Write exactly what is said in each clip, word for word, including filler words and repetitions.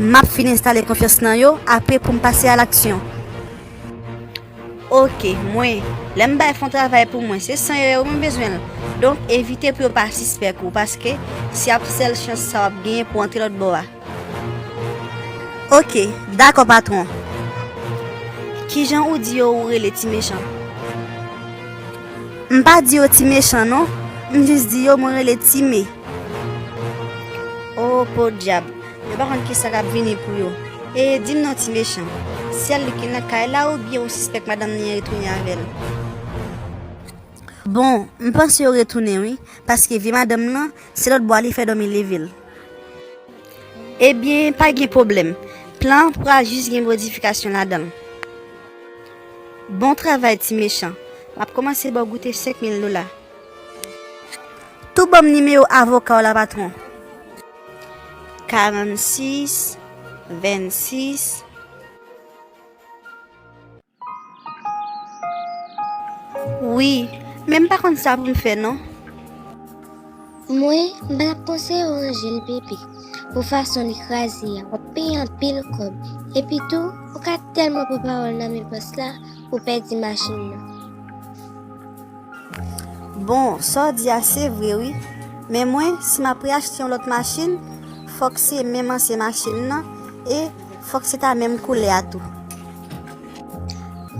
M ap fin enstale konfyans nan yo, apre pou m pase a laksyon. Oke, mwen, lè m bay fè yon travay pou mwen, se san ere yo mwen bezwen l. Donk, evite pou yo pa sispèk ou, paske se ap sèl chans sa w ap genyen pou w antre lòt bò a. Oke, dakò, patwon. Kijan ou di yo ou rele Ti Mechan? M pa di yo Ti Mechan, non. M jis di yo mwen rele Ti Me. O, podyab. Yo pa konn kisa k ap vini pou yo. E di m non, Ti Mechan, sèl li ki nan kay la oubyen ou sispèk madanm li an retounen avè l? Bon, m panse yo retounen wi, paske vye madanm lan, se lòt bò a li fè dòmi leve l. Ebyen, pa gen pwoblèm. Plan an pral jis gen modifikasyon ladan l. Bon travay, Ti Mechan. M ap kòmanse ba w goute senk mil dola. Tou ban m nimewo avoka w la, patwon. Karannsis, vennsis. Wi, men m pa konn sa pou m fè non. Mwen, m t ap konseye w ranje l, bebe. Pou fason li kraze a, w ap peye anpil kòb. Epi tou, ou ka tèlman pran pawòl nan men bòs la, ou pèdi machin nan. Bon, sa w di a se vre wi. Men mwen, si m ap reyachte yon lòt machin, fòk se menm ansyen machin nan e fòk se ta menm koulè a tou.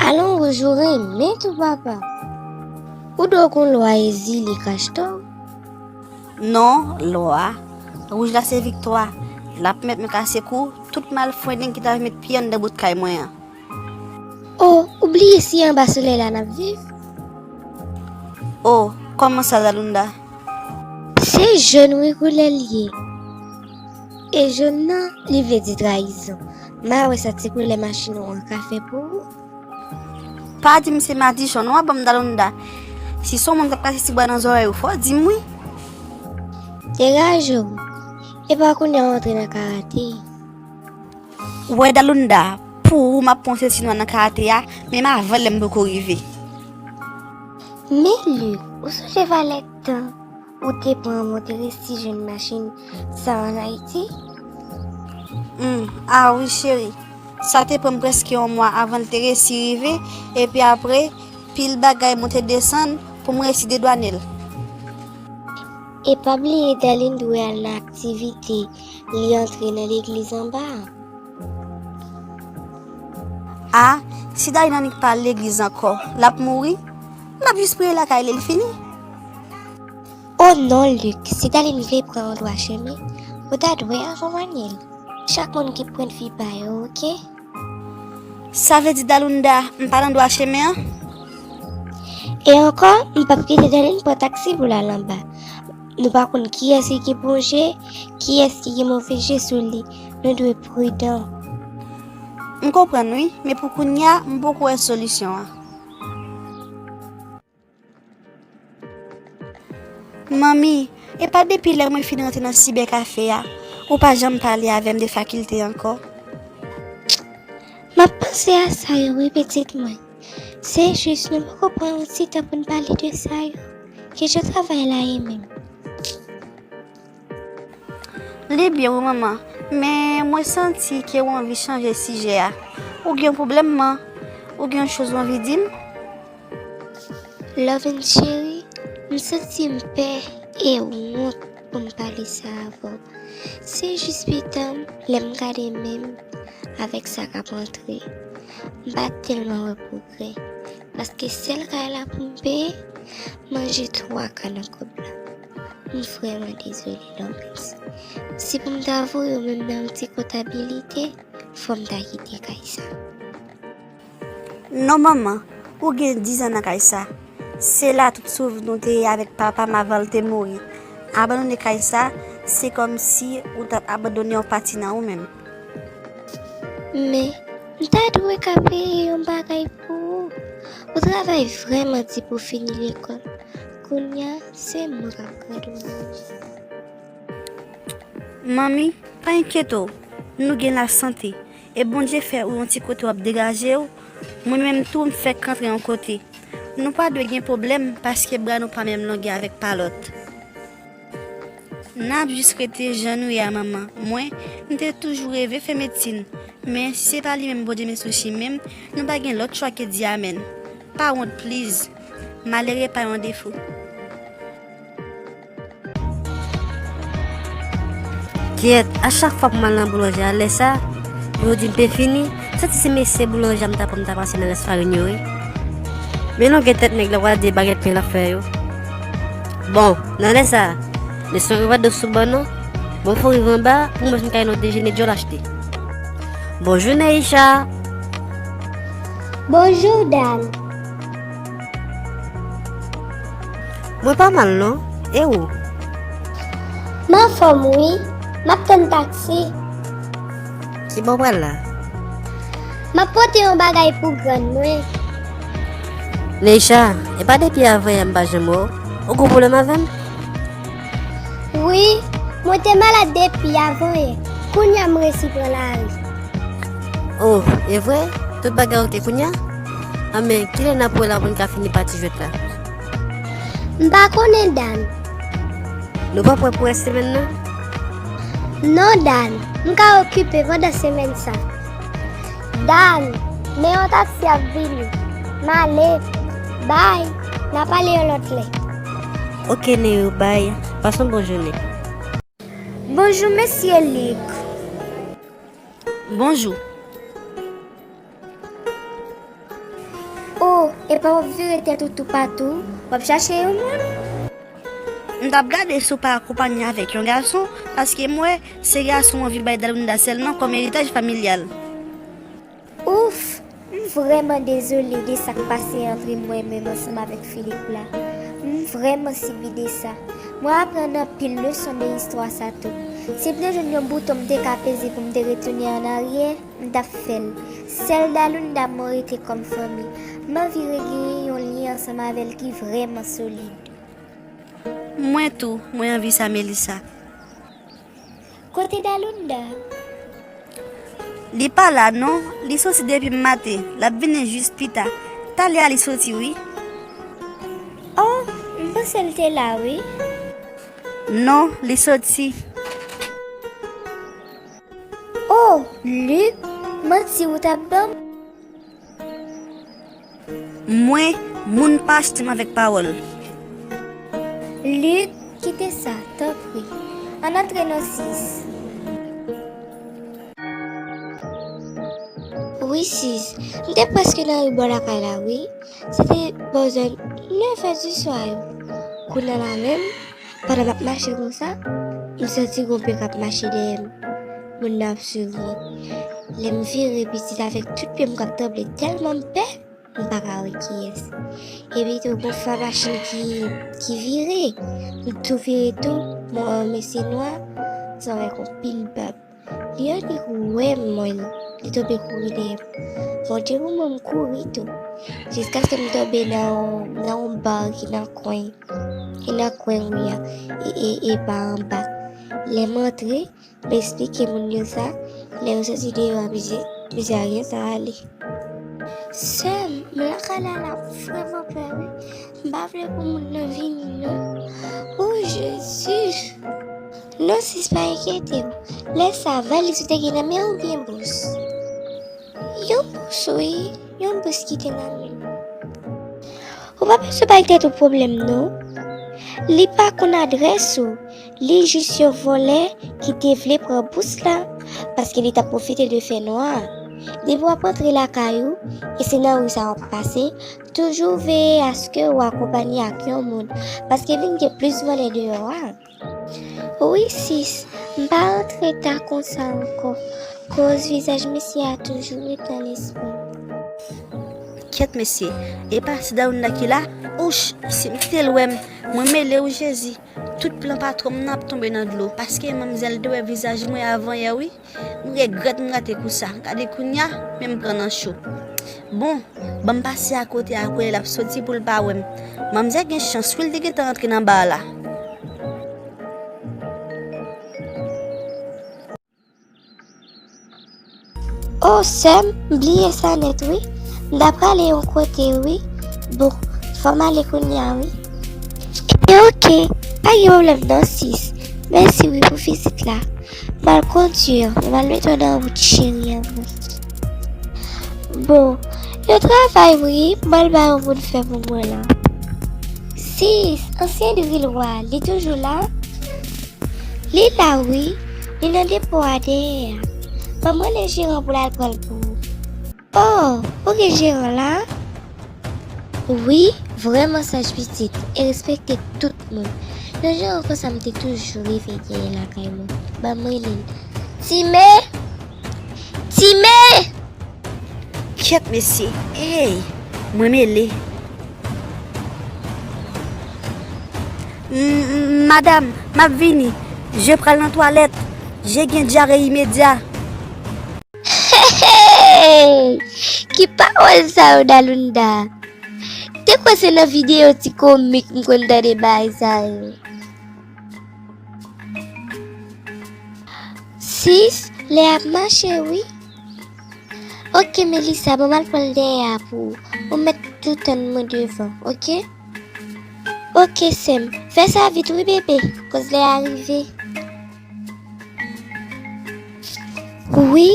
Alon wouj ou renmen tou, papa. Ou dwe konn lwa Ezili k achte w. Non, lwa. Wouj la se viktwa. L ap mèt mwen kase kou tout malfrendeng ki ta vin met pye anndan bout kay mwen an. O, ou bliye si anba solèy la n ap viv? O, kòman sa, Dalunda? Se jòn wi koulè l ye. E jòn nan, li vle di trayizon. M a wè sa ti koulè machin ou an ka fè pou ou. Pa di m se madichon non w ap ban m, Dalunda. Si se yon moun k ap kase ti bwa nan zòrèy ou, fò w di m wi. Degaje w. Epa kounye a w antre nan karate. Ou wè, Dalunda, pou ou m ap pran senti nwa nan karate a, menm avan lè m poko rive. Men Luc, ou sonje valè tan ou te pran mwen te resi jwenn machin sa ann Ayiti? Hmm, a wi, cheri. Sa te pran m prèske yon mwa avan l te resi rive, epi apre, pil bagay monte desann pou m resi dedwane l. E pa bliye Darline dwe al nan aktivite, li antre nan legliz anba a. A, si Darline annik pa al legliz ankò, l ap mouri? L ap jis priye lakay li, l fini. O non, Luc, si Darline vle pran yon dwa chemen, ou ta dwe akonpanye l. Chak moun gen pwennvi pa yo, oke? Sa vle di, Dalunda, m pa nan dwa chemen an? E ankò, m p ap kite Darline pran taksi pou l al anba. Nou pa konn kiyès ki gen bon je, kiyès ki gen move je sou li. Nou dwe pridan. M konprann wi, men pou kounye a, m poko wè solisyon an. Manmi, epa depi lè mwen fin rantre nan sibè kafe a, ou pa janm pale avè m de fakilte ankò? M ap panse a sa yo wi, pitit mwen. Se jis nou poko pran yon ti tan pou n pale de sa yo. Kijan travay la ye menm? Li byen wi, manman, men mwen santi ke w anvi chanje sijè a. Ou gen yon pwoblèm, man? Ou gen yon choz w anvi di m? Lovin cheri, m santi m pè e wont pou m pale sa avè w. Se jis pitan m, lè m gade men m avèk sa k ap antre, m pa tèlman wè pwogrè. Paske sèl kay la pou m peye, manje twa ka nan kòb la. M vrèman dezole, Lawrence. Si pou m ta voye w menm nan yon ti kontabilite, fò m ta kite kay sa. Non, manman, ou gen diz an nan kay sa. Se la tout souvni w te ye avèk papa m avan l te mouri. Abandone kay sa, se kòmsi ou t ap abandone yon pati nan ou menm. Men, m ta dwe ka peye yon bagay pou ou. Ou travay vrèman di pou w fini lekòl. Kounye a, se mwen k ap gade w manje. Manmi, pa enkyete w, nou gen lasante. E Bondye fè ou yon ti kote w ap degaje w, mwen menm tou m fèk antre yon kote. Nou pa dwe gen pwoblèm paske bra nou pa menm longè avèk pa lòt. N ap jis rete jan nou ye a, manman. Mwen, m te toujou reve fè medsin. Men, si se pa li menm Bondye met sou chimen m, nou pa gen lòt chwa ke di amèn. Pa wont, please. Malere pa yon defo. Kyèt, a chak fwa pou m al nan boulanje a, lè sa, yo di m te fini, m santi se mesye boulanje a m ta pran m ta pase nan rès farin yo, wi. Men longè tèt nèg la, w a di bagèt pen l ap fè yo. Bon, nan lè sa, men se yon revadòs sou ban non. Bon, fò rive anba, pou mwen, m ka yon dejene dyòl achte. Bonjou, Neisha. Bonjou, Dan. Mwen pa mal non, e ou? M anfòm wi, m ap tann taksi. Ki bò w pral la? M ap pote yon bagay pou grann mwen. Neisha, e pa depi avanyè m pa janm wè w? Ou gon pwoblèm avè m? Wi, mwen te malad depi avanyè. Kounya m resi pran lari. Oh, e vre? Tout bagay oke kounya? Anben, kilè n ap wè la pou n ka fini pati jwèt la? M pa konnen, Dan. Nou p ap wè pou rès semèn nan? Non, Dan. M ka okipe pandan semèn sa. Dan, men yon taksi ap vini. M ale. Bay. N a pale yon lòt lè. Oke, Neyou, bay. Pase yon bon jounen. Bonjou, mesye Lik. Bonjou. Oh, epa w ap vire tèt ou toupatou, w ap chache yon moun? M t ap gade si w pa akonpanye avèk yon gason, paske m wè se gason w anvi bay Dalunda sèlman kòm eritaj familyal. Ouf! M vrèman dezole de sa k pase antre mwen menm ansanm avèk Filip la. M vrèman sibi de sa. Mwen aprann anpil leson de istwa sa tou. Si m te jwenn yon bouton m te ka peze pou m te retounen annaryè, m t ap fè l. Sèl Dalunda mwen rete kòm fanmi. M anvi regenyen yon lyen ansanm avè l ki vrèman solid. Mwen tou, mwen anvi sa, Melissa. Kote Dalunda? Li pa la non, li soti depi maten, l ap vini jis pita. Talè a li soti wi. Oh, m panse l te la wi. Non, li soti. Oh, Luc, manti ou t ap ban m? Mwen, moun pa achte m avèk pawòl. Luc, kite sa, tanpri. Ann antre non, sis. Wi, sis. M te prèske nan ri bò lakay la, wi. Se te bò zòn nèf è di swa yo. Kounye a la menm, pandan m ap mache konsa, m santi gon pye k ap mache dèyè m. Moun nan ap swiv mwen. Lè m vire pitit avèk tout pye m k ap tranble tèlman m pè, m pa ka wè kiyès. Epi tou gon fwa machin ki, ki vire. M tou vire tou, m wè yon mesye nwa, sa wè konpil bab. Li annik wè mwen, li tonbe kouri dèyè m. Bon, te pou mwen m kouri tou. Jiskaske m tonbe nan yon, nan yon ba ki nan kwen. Ki nan kwen ri a. E, e, e ba anba. Lè m antre, m esplike moun yo sa. Lè yo soti deyò a, mizè, mizè a gentan ale. Sè m, lakay la la vrèman pè wi. M pa vle pou moun nan vini non. O Jezi! Non sis, pa enkyete w. Lè sa, valiz ou te gen nan men w oubyen bous? Yon bous wi, yon bous ki te nan men m. Ou pa bezwen bay tèt ou pwoblèm non. Li pa konn adrès ou. Li jis yon vòlè ki te vle pran bous la, paske li t ap pwofite de fènwa a. Depi w ap rantre lakay ou, e se nan ri sa w ap pase, toujou veye aske w akonpanye ak yon moun, paske vin gen plis vòlè deyò a. Wi sis, m pa rantre ta konsa ankò, koz vizaj mesye a toujou ret nan lespri m. Kyèt mesye, epa se Dalunda ki la? Ouch, si m kite l wè m, mwen mele wi Jezi. Tout plan patwon m nan ap tonbe nan dlo, paske manmzèl te wè vizaj mwen avanyè wi. M regrèt m rate kou sa. Gade kounya, men m pran nan cho. Bon, ban m pase akote a kote l ap soti pou l pa wè m. Manmzèl gen chans wi, l te gentan rantre nan ba a la. O sè m, m bliye sa nèt wi. M ta prale yon kote wi. Bon, fò m ale kounya wi. Ebyen oke, pa gen pwoblèm non sis. Mèsi wi pou vizit la. M al kondui an, m al mete w nan wout cheri an mwen. Bon, yo travay wi, m al bay yon moun fè pou mwen la. Sis, ansyen drilwa, li toujou la? Li la wi, li nan depo a dèyè a. Ban m rele jeran pou l al pran l pou ou. Oh, ou gen jeran la? Wi, vrèman saj pitit e respekte tout moun. Yon jeran konsa m te toujou reve genyen lakay mwen. Ban m rele l. Time! Time! Kyèt mesye, ey, mwen mele. M- m- Madam, m ap vini. Je pral nan twalèt. Je gen dyare imedya. Hey! Ki pawòl sa yo, Dalunda? Te kwè se nan videyo ti komik m konn tande bagay sa yo. Sis, lè ap mache wi. Ok, Melissa, ban m al pran l dèyè a pou ou. Ou mèt tou tann mwen devan, ok? Ok, sè m. Fè sa vit wi, bebe, koz lè a rive. Wi,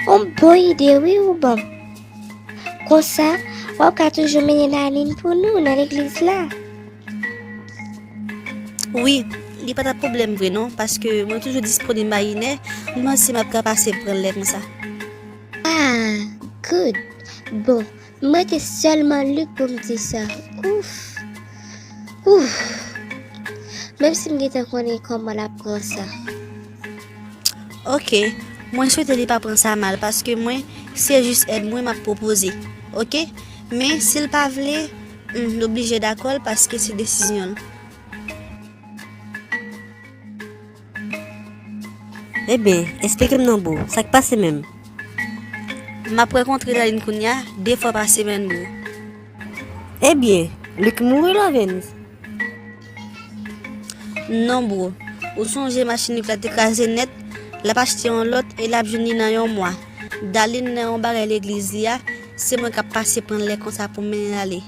yon bon ide wi ou ban m. Konsa, w ap ka toujou mennen Darline pou nou nan legliz la. Wi, li pa t ap pwoblèm vre non, paske mwen toujou disponib a inè, m panse m ap ka pase pran l lè konsa. Ah, good. Bon, m rete sèlman Luc pou m di sa. Ouf. Ouf. Menm si m gentan konnen kòman l ap pran sa. Ok, mwen swete li pa pran sa mal, paske mwen, se jis èd mwen m ap pwopoze. Ok? Men, si l pa vle, hmm, l oblije dakò l, paske se desizyon l. Ebyen, eksplike m non, bro. Sa k pase menm? M ap rankontre Darline kounye a, de fwa pa semèn, bro. Ebyen, Luc mouri, Lovens? Non, bro. Ou sonje machin Luc la te kraze nèt, l ap achte yon lòt e l ap jwenn li nan yon mwa. Darline nan yon bagay legliz li a, se mwen k ap pase pran l lè konsa pou m mennen l ale.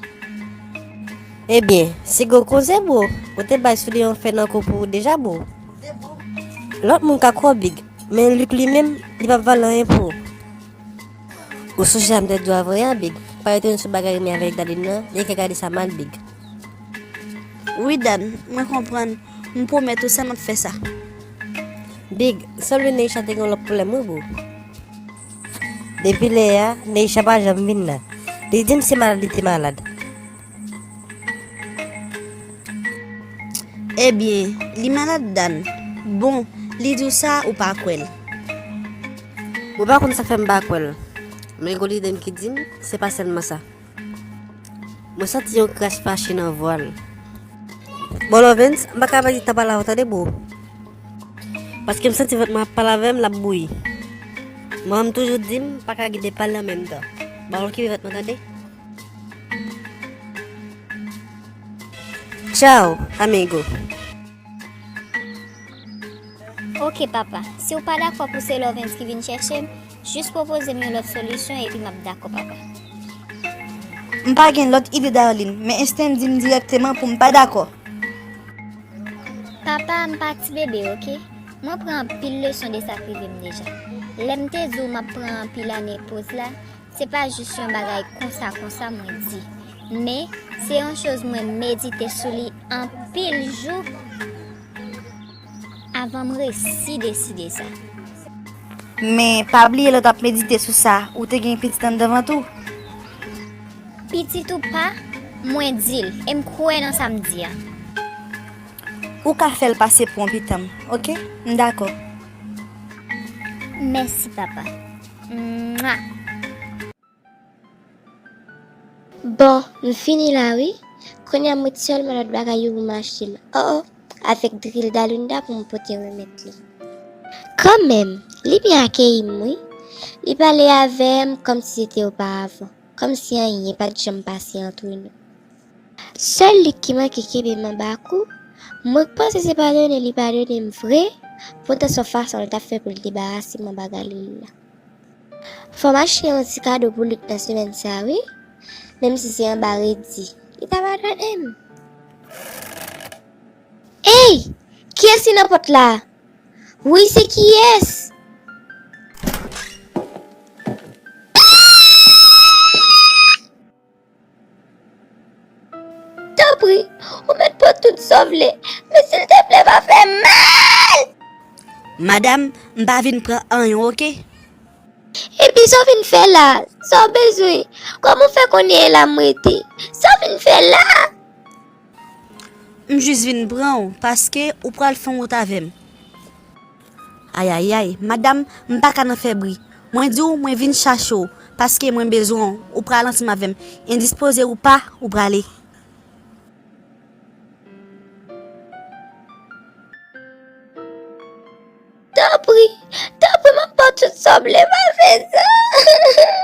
Ebyen, se gwo koze, bro. Ou te bay sou li yon fè nan kou pou ou deja, bro. Lòt moun ka kwè w, Big, men Luc li menm, li p ap vale anyen pou ou. Ou sonje a m te di w avan yè, Big, pa etone sou bagay renmen avèk Darline nan, li ka gade sa mal, Big. Wi, Dan, mwen konprann. M pwomèt ou sa m ap fè sa. Big, sanble Neisha te gen yon lòt pwoblèm wi, bro. Depi lè a, Neisha pa janm vin la. Li di m se malad li te malad. Ebyen, li malad, Dan. Bon, li di w sa, ou pa kwè l. Ou pa konn sa k fè m pa kwè l. Men gon lide m ki di m, se pa sèlman sa. Mwen santi yon kras fache nan vwa l. Bon, Lovens, m pa ka pèdi tan pale avè w tande, bro. Paske m santi vant mwen ap pale avè m, l ap bouyi. Manman m toujou di m pa ka gen de pale an menm tan. Ba okipe vant mwen tande. Ciao, amigo. Ok, papa. Si w pa dakò pou se Lovens ki vin chèche m, jis pwopoze m yon lòt solisyon epi m ap dakò, papa. M pa gen lòt ide, Darline, men ensten m di m dirèkteman pou m pa dakò. Papa, m pa ti bebe, ok? Mwen pran anpil leson de sa k rive m deja. Lè m te di w m ap pran anpil ane poz la, se pa jis yon bagay konsa konsa mwen di, men se yon choz mwen medite sou li anpil jou avan m resi deside sa. Men pa bliye lè w t ap medite sou sa, ou te gen pitit anndan vant ou. Pitit ou pa, mwen di l, e m kwè nan sa m di a. Ou ka fè l pase pou yon pitanm, ok? M dakò. Mèsi, papa. Mwa. Bon, m fini la wi. Kounye a m ret sèlman lòt bagay yo pou m achte l. Oh oh, avèk dril Dalunda pou m pote remèt li. Kanmenm, li byen akeyi m wi. Li pale avè m kòmsi se te oparavan, kòmsi anyen pa t janm pase antre nou. Sèl Lik ki manke kenbe m anba kou, mwen k panse se padone li padone m vre, poutan se yon fason l t ap fè pou l debarase m anba galil la. Fò m achte yon ti kado pou Lik nan semèn sa a wi, menm si se anba redi, li ta padone m. Ey! Kiyès ki nan pòt la? Wi, se kiyès? Tanpri, ou mèt pran tout sa w vle, men silteplè pa fè mal! Madanm, m pa vin pran anyen, oke? Epi sa w vin fè la? Sa w bezwen? Kòman w fè konnen e la m rete? Sa w vin fè la? M jis vin pran w, paske ou pral fè yon wout avè m. Ayayay, madanm, m pa ka nan fè bri. Mwen di w, mwen vin chache w, paske mwen bezwen w. Ou pral ansanm avè m. Endispoze ou pa, ou prale. Tanpri, tanpri, m ap ba w tout sa w vle, pa fè sa.